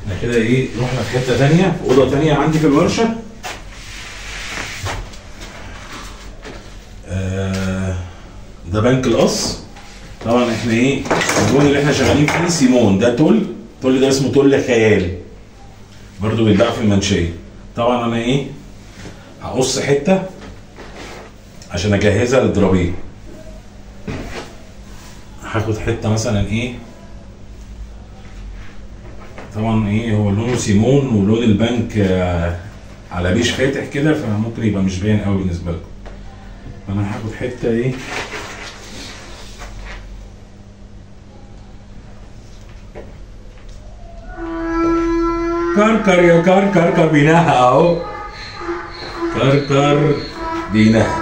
احنا كده ايه رحنا في حتة ثانية، في اوضة ثانية عندي في الورشة. ده بنك القص. طبعا احنا ايه اللون اللي احنا شغالين فيه سيمون، ده تل، التل ده اسمه تل خيال، برضو بيتباع في المنشيه. طبعا انا ايه هقص حتة عشان اجهزها للدرابيه. هاخد حتة مثلا ايه، طبعا ايه هو لونه سيمون ولون البنك على بيش فاتح كده، فممكن يبقى مش باين قوي بالنسبة لكم. فانا هاخد حتة ايه كركر يا كركر، كركر بينها اهو، كركر بينها.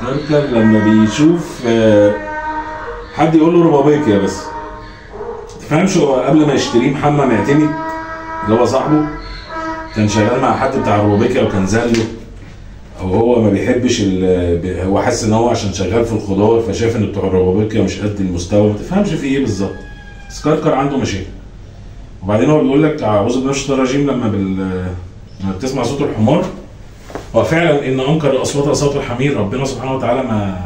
كركر لما بيشوف حد يقول له ربابيكيا بس تفهمش، هو قبل ما يشتريه محمد معتمد اللي هو صاحبه كان شغال مع حد بتاع الربابيكيا وكان زله، او هو ما بيحبش هو حس ان هو عشان شغال في الخضار فشاف ان بتوع الربابيكيا مش قد المستوى، ما تفهمش في ايه بالظبط. بس كركر عنده مشاكل. وبعدين هو بيقول لك اعوذ بالله من الشيطان الرجيم لما بتسمع صوت الحمار، هو فعلا ان انكر الاصوات صوت الحمير، ربنا سبحانه وتعالى ما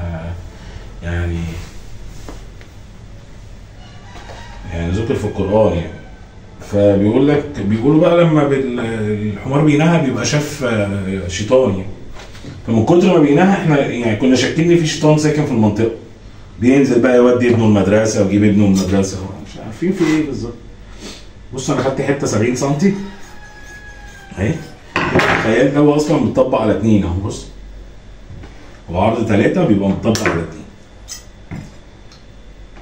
يعني ذكر في القران يعني. فبيقول لك بيقولوا بقى لما الحمار بينهى بيبقى شاف شيطان يعني. فمن كتر ما بينهى احنا يعني كنا شاكين ان في شيطان ساكن في المنطقة، بينزل بقى يودي ابنه المدرسة ويجيب ابنه المدرسة، مش عارفين في ايه بالظبط. بص انا خدت حتة 70 سم اهي، الخيال ده هو اصلا متطبق على 2 اهو، بص هو عرض 3 بيبقى متطبق على 2.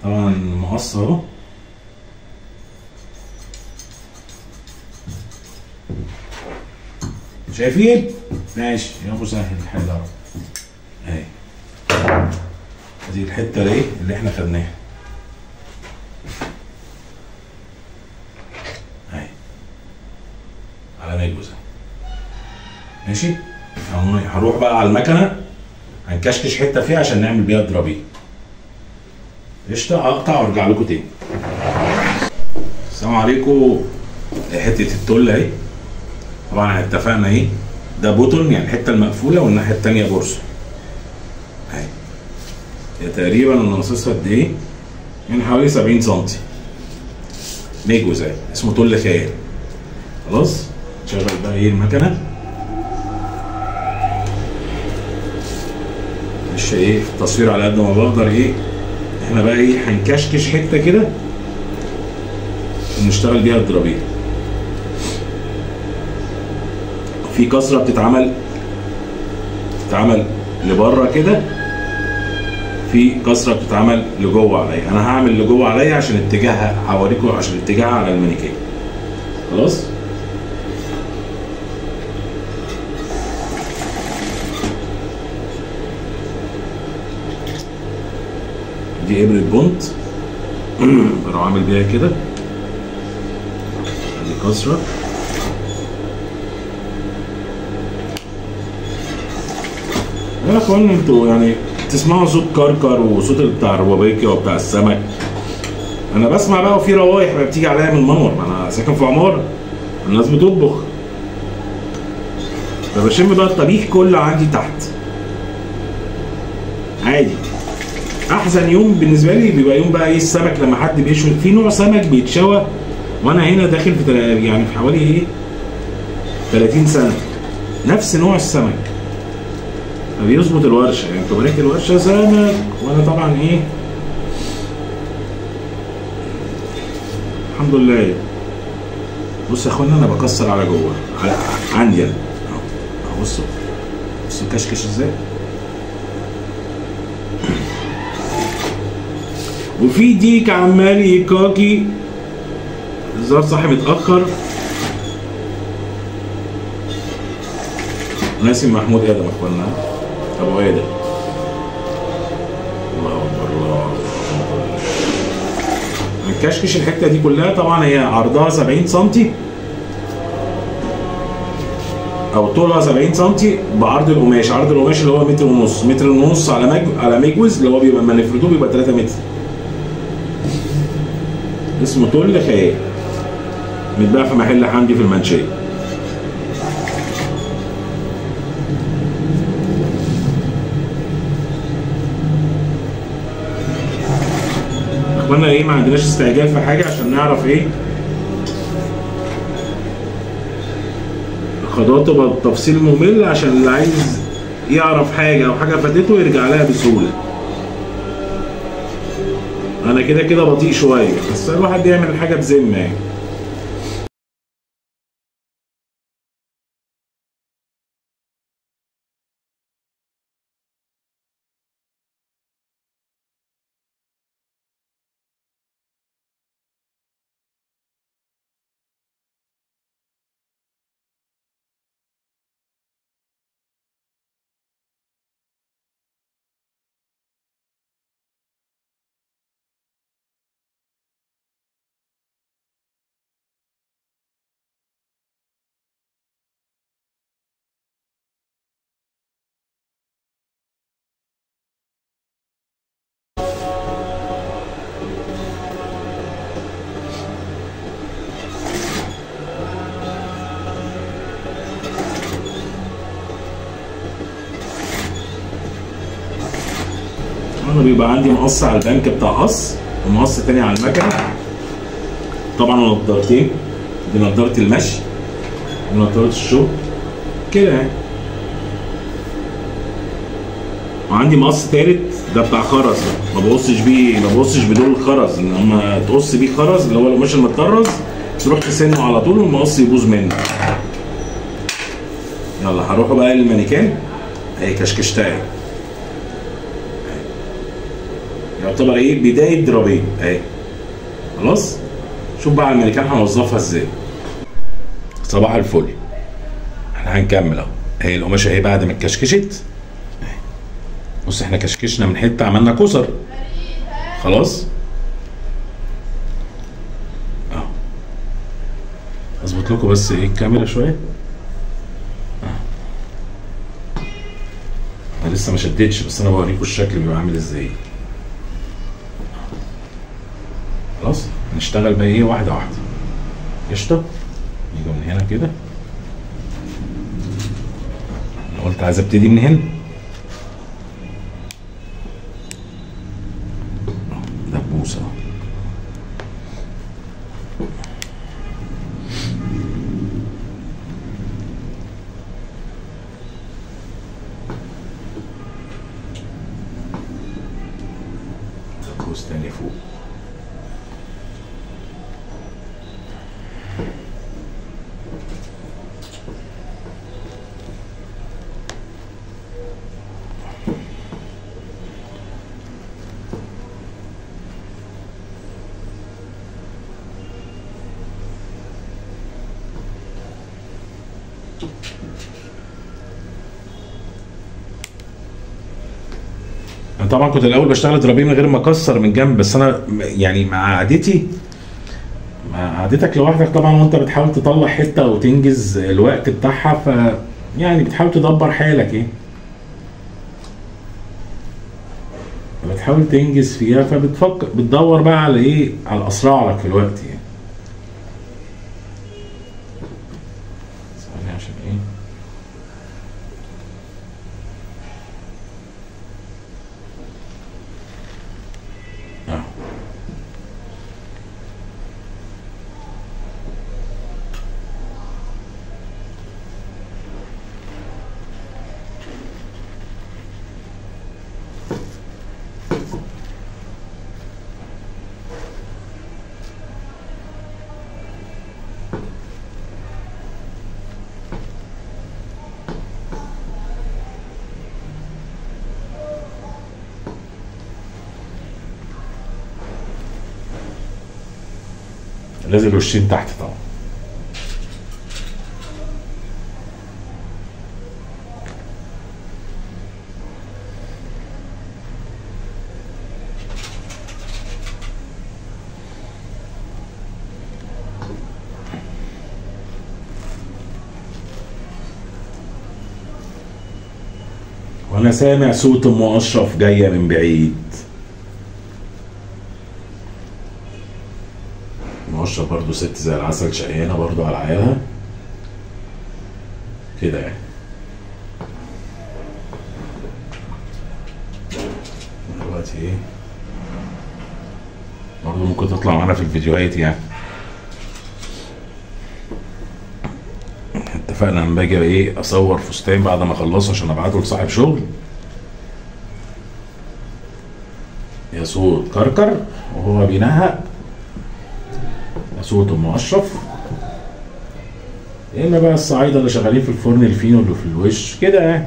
طبعا المقص اهو، شايفين؟ ماشي يا ابو سهل الحال يا رب. اهي ادي الحتة ايه اللي احنا خدناها اهي على مجوز. ماشي، هنروح بقى على المكنه هنكشكش حتة فيها عشان نعمل بيها الدرابيه. قشطه، اقطع وارجع لكم تاني. السلام عليكم. حتة التل اهي، طبعا احنا اتفقنا ايه ده بوتون يعني الحتة المقفولة والناحية الثانية بورصة اهي. هي تقريبا انا قصصها قد ايه؟ يعني حوالي 70 سم مجوز اهي، اسمه تل خيال. خلاص نشغل بقى ايه المكنه. مش ايه في التصوير على قد ما بقدر. ايه احنا بقى ايه هنكشكش حتة كده ونشتغل بيها الدرابيه. في كسره بتتعمل لبره كده، في كسره بتتعمل لجوه عليا. انا هعمل لجوه عليا عشان اتجاهها هوريكم، عشان اتجاهها على المانيكيه. خلاص دي ابره بونت بروح عامل بيها كده، ادي كسره. يا اخوان انتوا يعني تسمعوا صوت كركر وصوت بتاع الربابيكيا وبتاع السمك، انا بسمع بقى وفي روايح بقى بتيجي عليا من المنور، ما انا ساكن في عمارة الناس بتطبخ، فبشم بقى الطبيخ كله عندي تحت عادي. احزن يوم بالنسبة لي بيبقى يوم بقى ايه السمك، لما حد بيشوي في نوع سمك بيتشوى، وانا هنا داخل في يعني في حوالي ايه 30 سنة نفس نوع السمك، فبيظبط الورشة يعني تبارك الورشة سمك، وانا طبعا ايه الحمد لله. بص يا اخوانا انا بكسر على جوه على عندي انا اهو، بصوا بصوا كشكش ازاي. وفي ديك عمال يكاكي، الزهر صاحي متاخر. ناسي محمود ادم اخوانا، ابو ادم. الله اكبر الله اكبر. هنكشكش الحتة دي كلها. طبعا هي عرضها 70 سم او طولها 70 سم بعرض القماش، عرض القماش اللي هو متر ونص، متر ونص على مجوز اللي هو بيبقى لما نفردوه بيبقى 3 متر. اسمه تل خيال. متباع في محل حمدي في المنشيه. اخوانا ايه، ما عندناش استعجال في حاجة عشان نعرف ايه خطواته بالتفصيل ممل، عشان اللي عايز يعرف حاجة او حاجة فاتته يرجع لها بسهولة. انا كده كده بطيء شوية، بس الواحد بيعمل الحاجة بذمه يعني. انا بيبقى عندي مقص على البنك بتاع قص، ومقص تاني على المكنه. طبعا نضارتين، دي نضاره المشي ونضاره الشغل كده يعني. وعندي مقص تالت ده بتاع خرز، ما بقصش بيه، ما بقصش بدول الخرز، لما تقص بيه خرز اللي هو القماش المتطرز تروح تسنه على طول والمقص يبوظ منه. يلا هروحوا بقى للمانيكان. اهي كشكشتها اهي، يعتبر ايه بداية درابين اهي. خلاص شوف بقى على المانيكان هنوظفها ازاي. صباح الفل، احنا هنكمل اهو. اهي القماشه اهي بعد ما اتكشكشت اهي. بص احنا كشكشنا من حتة، عملنا كسر خلاص اهو. اظبط لكم بس ايه الكاميرا شوية. انا لسه ما شدتش، بس انا بوريكم الشكل بيبقى عامل ازاي. خلاص نشتغل بقى ايه واحدة واحدة. قشطه، نيجي من هنا كده. انا قلت عايز ابتدي من هنا. دبوسه دبوس تاني فوق. انا طبعا كنت الاول بشتغل درابيه من غير ما اكسر من جنب، بس انا يعني مع عادتي، مع عادتك لوحدك طبعا، وانت بتحاول تطلع حتة وتنجز الوقت بتاعها، ف يعني بتحاول تدبر حالك ايه، بتحاول تنجز فيها، فبتفكر بتدور بقى على ايه، على الاسرع لك في الوقت يعني. ثانية عشان ايه، لازم الوشين تحت طبعا. وانا سامع صوت ام اشرف جاية من بعيد. اشرف برضه ست زي العسل، شقيانه برضه على عيالها كده يعني. دلوقتي ايه برضه ممكن تطلع معانا في الفيديوهات يعني. اتفقنا لما باجي ايه اصور فستان بعد ما اخلصه عشان ابعته لصاحب شغل، يا صوت كركر وهو بينهق، يا صوت ام اشرف، يا اما بقى الصعايده اللي شغالين في الفرن الفينو اللي في الوش كده يعني،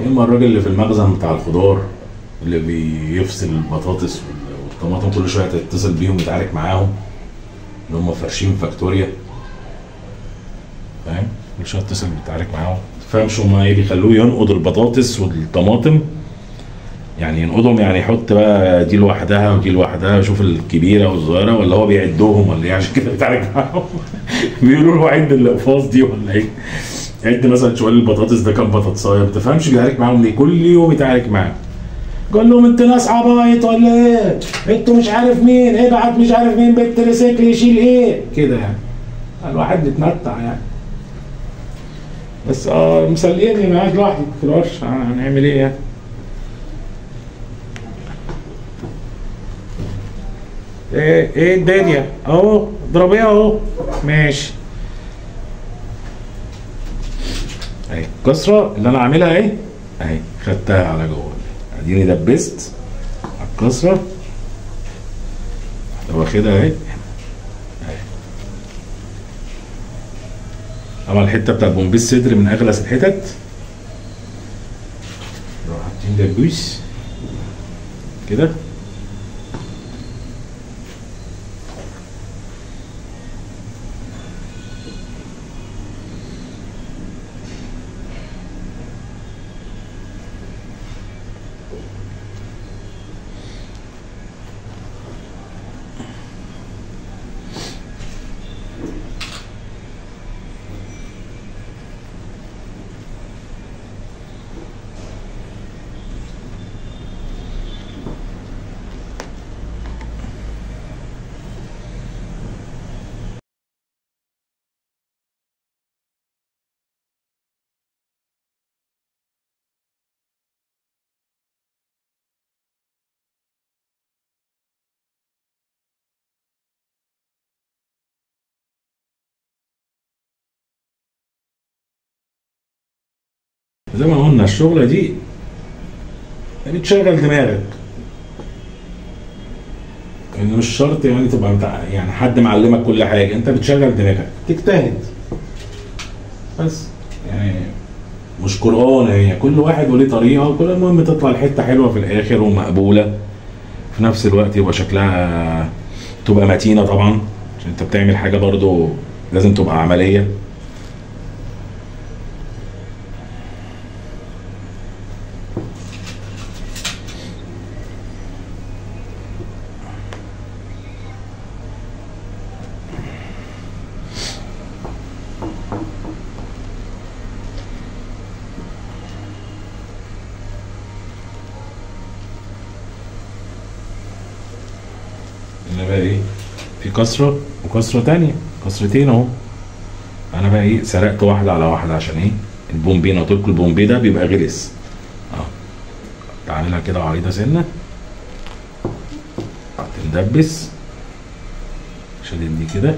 يا اما الراجل اللي في المخزن بتاع الخضار اللي بيفصل البطاطس والطماطم كل شوية تتصل بيهم يتعارك معاهم اللي هم فارشين فاكتوريا، فاهم؟ كل شوية تتصل بيتعارك معاهم، متفهمش هما ايه بيخلوه ينقض البطاطس والطماطم يعني، ينقضهم يعني يحط بقى دي لوحدها ودي لوحدها، يشوف الكبيرة والصغيرة، ولا هو بيعدهم ولا ايه؟ عشان كده بيتعارك معاهم. بيقولوا له عد الاقفاص دي ولا ايه؟ عد مثلا شوال البطاطس ده كام بطاطسايه، ما تفهمش بيتعارك معاهم ليه؟ كل يوم يتعارك معاهم. قال لهم انتوا ناس عبايط ولا ايه؟ انتوا مش عارف مين، ابعت مش عارف مين بالتريسيكل يشيل ايه؟ كده يعني. الواحد بيتمتع يعني. بس مسليني، انا قاعد لوحدي في الورشة، هنعمل ايه يعني؟ ايه الدنيا؟ اهو اضربيها اهو، ماشي. اهي الكسرة اللي انا عاملها اهي، اهي خدتها على جوه، اديني دبست على الكسرة، واخدها اهي. طبعا الحتة بتاعت بومبي الصدر من اغلس الحتت، نروح حاطين دبوس كده. زي ما قلنا الشغلة دي بتشغل دماغك، يعني مش شرط يعني تبقى يعني حد معلمك كل حاجة، انت بتشغل دماغك تجتهد بس يعني، مش قرآن هي، كل واحد وليه طريقة، وكل المهم تطلع الحتة حلوة في الآخر ومقبولة في نفس الوقت، يبقى شكلها تبقى متينة طبعا، عشان انت بتعمل حاجة برضو لازم تبقى عملية. انا بقى ايه في كسرة وكسرة تانية، كسرتين اهو. انا بقى ايه سرقت واحدة على واحدة عشان ايه البومبي، انا قلت لكم البومبي ده بيبقى غلس اه. تعملها كده عريضة سنة، تندبس شدد دي كده،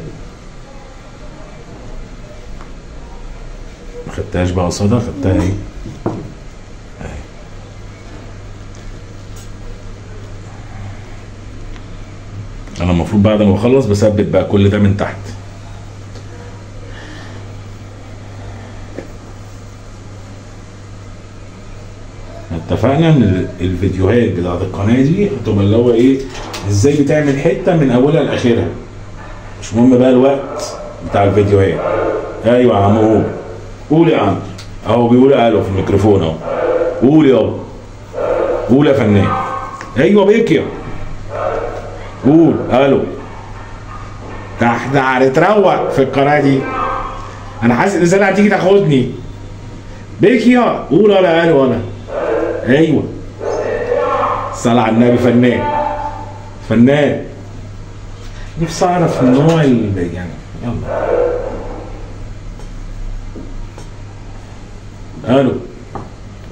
ما خدتهاش بقى قصادها، خدتها ايه اهي. انا المفروض بعد ما بخلص بثبت بقى كل ده من تحت. اتفقنا ان الفيديوهات بتاعت القناة دي هتبقى اللي هو ايه ازاي بتعمل حتة من اولها لاخرها، مش مهم بقى الوقت بتاع الفيديوهات. ايوه يا عم قول، قول يا عم اهو، بيقول الو في الميكروفون اهو، قول يابا، قول يا فنان، ايوه بيكيا قول الو. ده احنا هنتروق في القناة دي، انا حاسس ان زي هتيجي تاخدني. بيكيا قول ولا الو ولا ايوه، صلى على النبي. فنان فنان. نفسي اعرف نوع يعني يلا. الو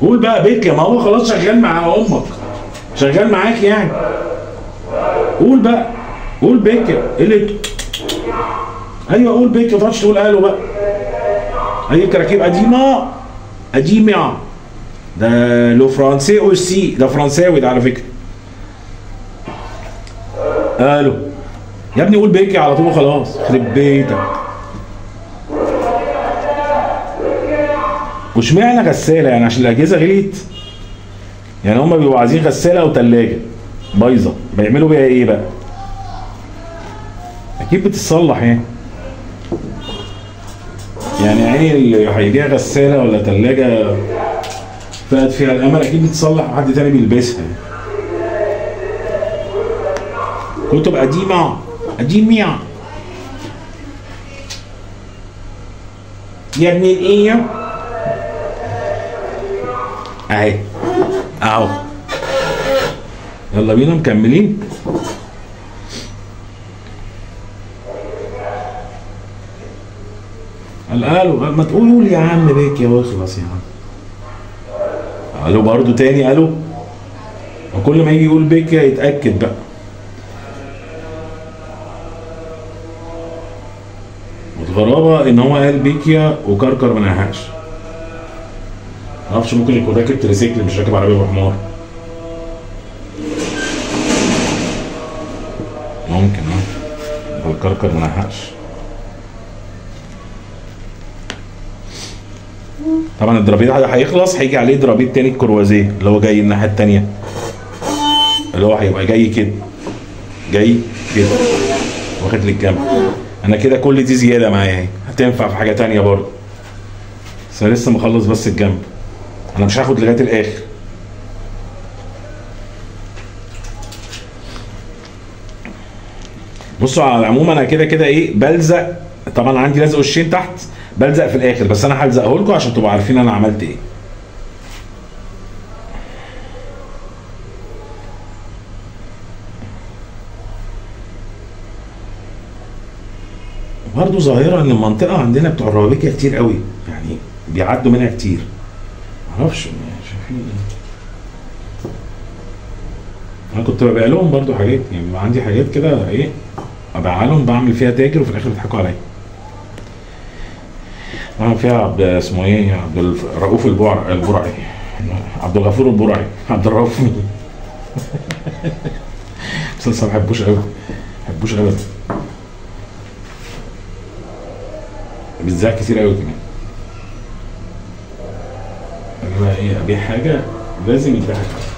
قول بقى بيك، ما هو خلاص شغال مع امك، شغال معاك يعني. قول بقى، قول بيك. ايه اللي ايوه قول بيك، ما تقعدش تقول الو بقى. اي كراكيب قديمة قديمة. ده le français aussi، ده فرنساوي ده على فكرة. الو يا ابني قول بيكي على طول وخلاص، خرب بيتك. واشمعنى غسالة يعني؟ عشان الاجهزة غليت يعني؟ هما بيبقوا عايزين غسالة او ثلاجه بايظة، بيعملوا بيها ايه بقى؟ اكيد بتتصلح يعني. يعني عيني اللي هيبيع غسالة ولا ثلاجه فقد فيها الامل اكيد بتتصلح وحد تاني بيلبسها. كتب قديمة قديمة يا ابن الايه. اهي اهو، يلا بينا مكملين. قالوا ما تقولوا لي يا عم بيك يا واخلص يا عم. قالوا برضو تاني قالوا، وكل ما يجي يقول بيك يتأكد بقى. والغرابة ان هو قال بيكيا وكركر ما نهاش. معرفش، ممكن يكون راكب تريسيكل مش راكب عربية بحمار. ممكن اه الكركر ما نهاش. طبعا الدرابيت ده هيخلص، هيجي عليه درابيت تاني الكروازيه اللي هو جاي الناحية التانية، اللي هو هيبقى جاي كده، جاي كده واخد للجنب. انا كده كل دي زيادة معايا اهي، هتنفع في حاجة تانية برضه، بس انا لسه مخلص بس الجنب، انا مش هاخد لغاية الاخر. بصوا على العموم انا كده كده ايه بلزق، طبعا عندي لزق وشين تحت، بلزق في الاخر، بس انا هلزقه لكم عشان تبقوا عارفين انا عملت ايه. برضه ظاهره ان المنطقة عندنا بتوع الروابيكيا كتير قوي، يعني بيعدوا منها كتير. معرفش شايفين ايه. انا كنت ببيع لهم برضه حاجات، يعني بيبقى عندي حاجات كده ايه ابيعها لهم، بعمل فيها تاجر وفي الاخر بيضحكوا عليا. بعمل فيها عبد اسمه ايه، عبد الرؤوف البرعي، عبد الغفور البرعي، عبد الرؤوف مين؟ بس ما بحبوش قوي، ما بحبوش ابدا، بيتذاع كتير قوي كمان. انا بقى ايه ابيع حاجة لازم يتضحك عليها.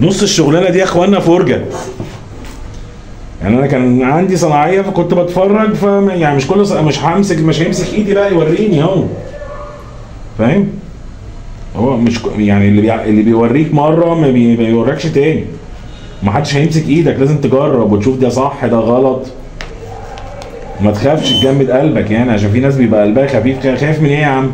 نص الشغلانة دي يا اخوانا فرجه. يعني انا كان عندي صناعية فكنت بتفرج، ف يعني مش كل مش همسك، مش هيمسك ايدي بقى يوريني هو، فاهم؟ هو مش يعني اللي بيوريك مرة ما بيوريكش تاني، ما حدش هيمسك ايدك، لازم تجرب وتشوف ده صح ده غلط. ما تخافش تجمد قلبك يعني، عشان في ناس بيبقى قلبها خفيف. خايف من ايه يا عم؟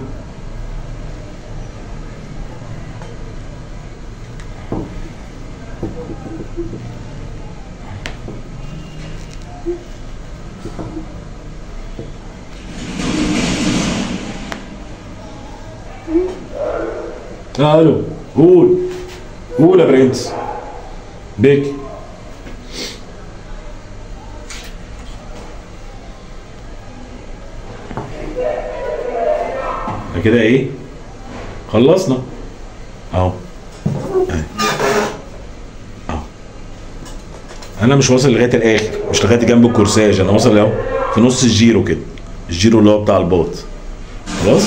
الو قول قول يا برنس بيك. كده ايه خلصنا اهو اهو. انا مش واصل لغاية الاخر، مش لغاية جنب الكورساج، انا واصل اهو في نص الجيرو كده، الجيرو اللي هو بتاع الباط. خلاص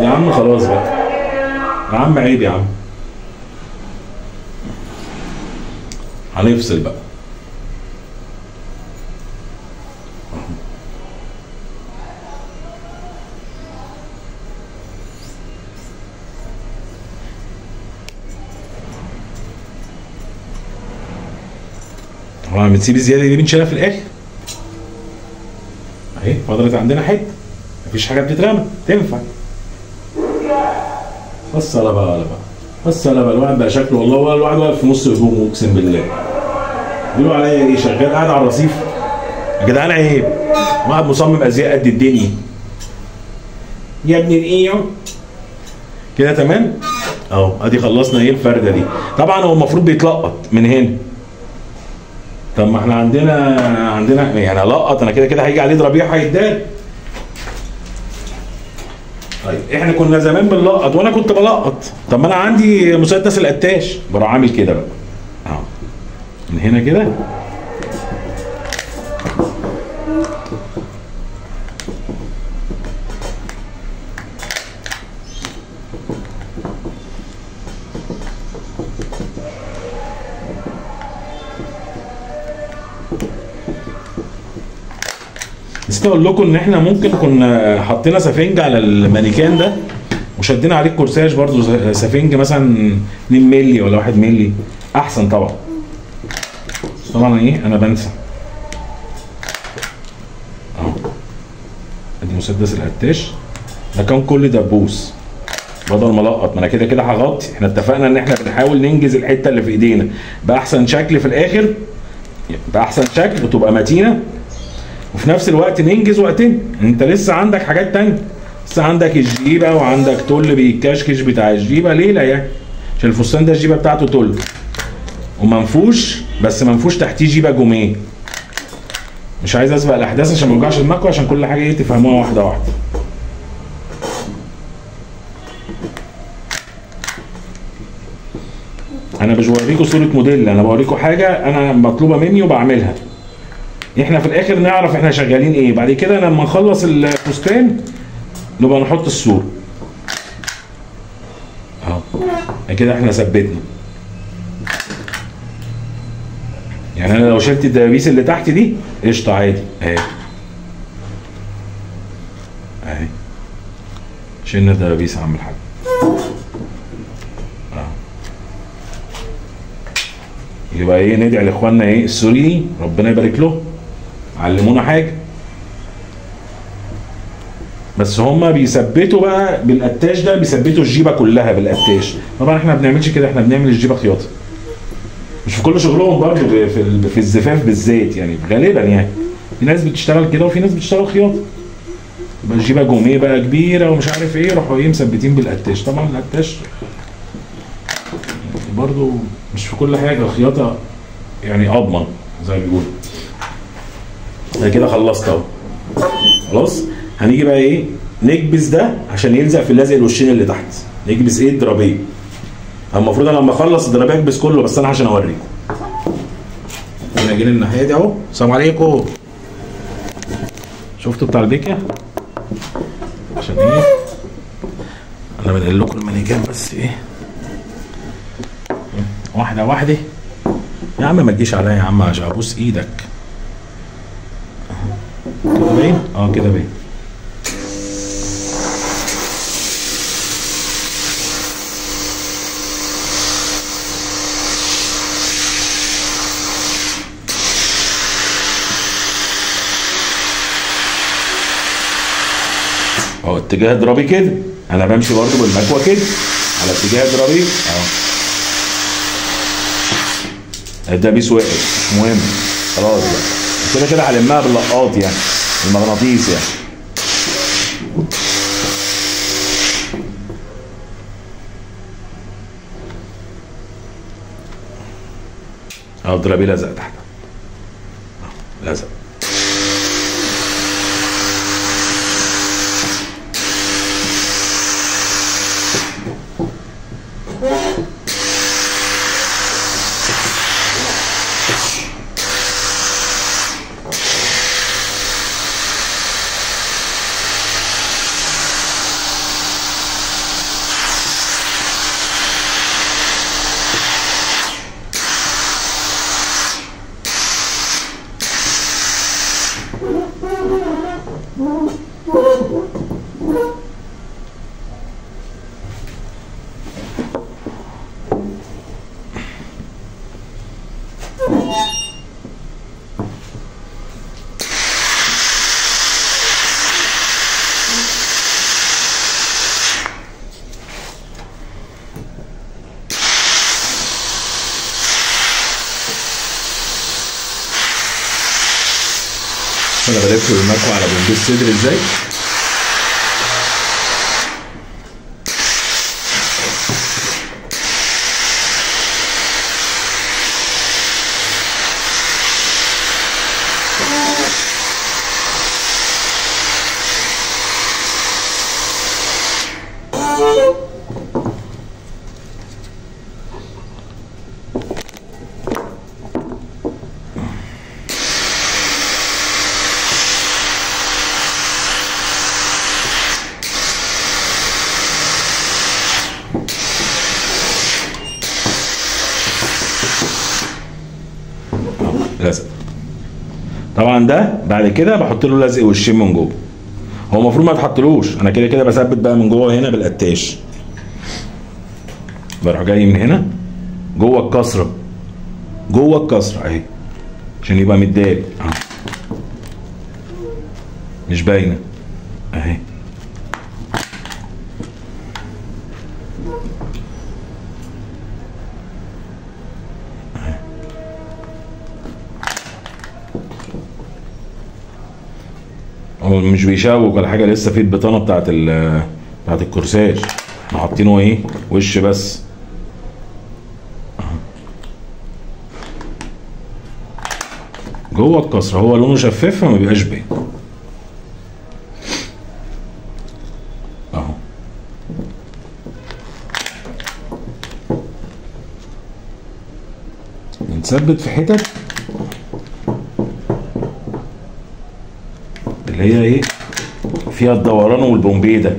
يا عم، خلاص بقى يا عم، عيب يا عم، هنفصل بقى. طبعا بنسيب الزيادة دي بنشيلها في الاخر اهي، فضلت عندنا حتة، مفيش حاجة بتترمى تنفع. بس على بقى، على بقى، بس على بقى. الواحد بقى شكله والله الواحد واقف في نص هدومه اقسم بالله. بيقولوا عليا ايه؟ شغال قاعد على الرصيف يا جدعان، عيب. واحد مصمم ازياء قد الدنيا يا ابن الايه كده. تمام اهو، ادي خلصنا ايه الفرده دي. طبعا هو المفروض بيتلقط من هنا. طب ما احنا عندنا يعني لقط، انا كده كده هيجي عليه ضربيح هيتدار. طيب احنا كنا زمان بنلقط، وانا كنت بلقط. طب ما انا عندي مسدس القتاش، بروح عامل كده بقى اهو من هنا كده. نسيت اقول لكم ان احنا ممكن كنا حطينا سفنج على المانيكان ده وشدينا عليه الكورساج برضو، سفنج مثلا 2 مللي ولا 1 مللي احسن طبعا. بس طبعا ايه انا بنسى اهو. ادي مسدس القتاش ده كان كل دبوس بدل ما القط، ما انا كده كده هغطي. احنا اتفقنا ان احنا بنحاول ننجز الحتة اللي في ايدينا باحسن شكل في الاخر، باحسن شكل وتبقى متينة، وفي نفس الوقت ننجز وقتين. انت لسه عندك حاجات تانية، لسه عندك الجيبه وعندك تل بيتكشكش بتاع الجيبه ليلة يعني، عشان الفستان ده الجيبه بتاعته تل ومنفوش، بس منفوش تحتيه جيبه جوميه. مش عايز اسبق الاحداث عشان ما اوجعش دماغكم، عشان كل حاجة ايه تفهموها واحدة واحدة. انا مش بوريكم صوره موديل، انا بوريكم حاجة انا مطلوبه مني وبعملها. احنا في الاخر نعرف احنا شغالين ايه، بعد كده لما نخلص الفستان نبقى نحط الصورة. اهو كده احنا ثبتنا. يعني انا لو شلت الدبابيس اللي تحت دي قشطه عادي اهي اهي، شلنا الدبابيس يا عم الحاج. يبقى ايه، ندعي لاخواننا ايه السوريين ربنا يبارك له، علمونا حاجة. بس هما بيثبتوا بقى بالقتاش ده، بيثبتوا الجيبه كلها بالقتاش. طبعا احنا ما بنعملش كده، احنا بنعمل الجيبه خياطة. مش في كل شغلهم برضو، في الزفاف بالذات يعني غالبا، يعني في ناس بتشتغل كده وفي ناس بتشتغل خياطة. يبقى الجيبه جوميه بقى كبيرة ومش عارف ايه، راحوا ايه مثبتين بالقتاش. طبعا القتاش برضو مش في كل حاجة، الخياطة يعني اضمن زي ما بيقولوا. انا كده خلصت اهو خلاص. هنيجي بقى ايه نكبس ده عشان يلزق في اللزق الوشين اللي تحت. نكبس ايه الدرابيه. المفروض انا لما اخلص الدرابيه اكبس كله، بس انا عشان اوريكم. احنا جينا الناحية دي اهو. السلام عليكم. شفتوا بتاع البيكه؟ عشان ايه انا بنقل لكم المانيكان بس ايه واحدة واحدة. يا عم ما تجيش عليا يا عم عشان ابوس ايدك. كده باين؟ اه كده باين. اهو اتجاه ضربي كده، انا بمشي برضو بالمكوه كده على اتجاه ضربي اهو. ده بيس واقف مش مهم خلاص بقى، كده كده هلمها باللقاط يعني المغناطيس يعني. اهو الضربي لزق تحت، لزق. انا بلف بالمكوى على بومبي الصدر ازاي. لزق. طبعا ده بعد كده بحط له لزق وشين من جوه. هو المفروض ما تحطلوش، انا كده كده بثبت بقى من جوه هنا بالقتاش. بروح جاي من هنا جوه الكسرة، جوه الكسرة اهي عشان يبقى متداري اهو، مش باينة اهي. هو مش بيشوك ولا حاجة، لسه في البطانة بتاعت بتاعت الكورساج، احنا حاطينه ايه وش بس. جوه الكسرة هو لونه شفاف فما بيبقاش باين اهو. بنثبت في حتت اللي هي ايه فيها الدوران والبومبيه ده.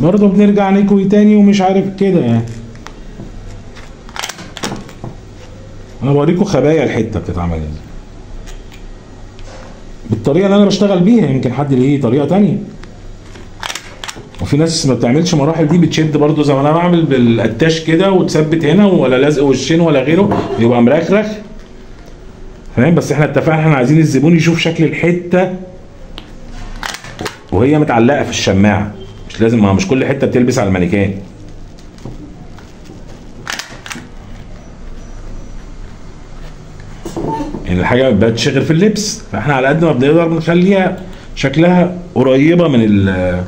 برضه بنرجع نكوي تاني ومش عارف كده يعني. انا بوريكم خبايا الحتة بتتعمل ازاي بالطريقة اللي انا بشتغل بيها، يمكن حد ليه طريقه تانية. وفي ناس ما بتعملش مراحل دي، بتشد برضو زي ما انا بعمل بالقتاش كده وتثبت هنا، ولا لزق وشين ولا غيره، يبقى مرخرخ فاهم. بس احنا اتفقنا احنا عايزين الزبون يشوف شكل الحتة وهي متعلقه في الشماعه، مش لازم، ما مش كل حتة بتلبس على المانيكان. يعني الحاجة ما بتبقاش غير في اللبس، فاحنا على قد ما بنقدر بنخليها شكلها قريبه من ال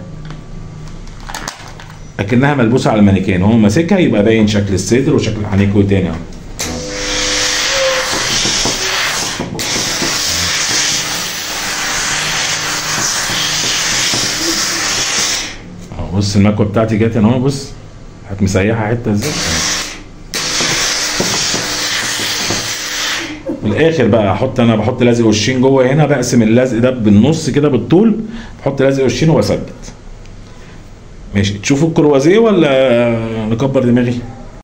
اكنها ملبوسه على المانيكان، هو ماسكها يبقى باين شكل الصدر وشكل هنكوي تاني اهو. بص المكوه بتاعتي جت هنا اهو، بص هتمسيحها حتة ازاي. في الاخر بقى احط، انا بحط لزق وشين جوه هنا، بقسم اللزق ده بالنص كده بالطول، بحط لزق وشين وبثبت. ماشي، تشوفوا الكروازيه ولا نكبر دماغي؟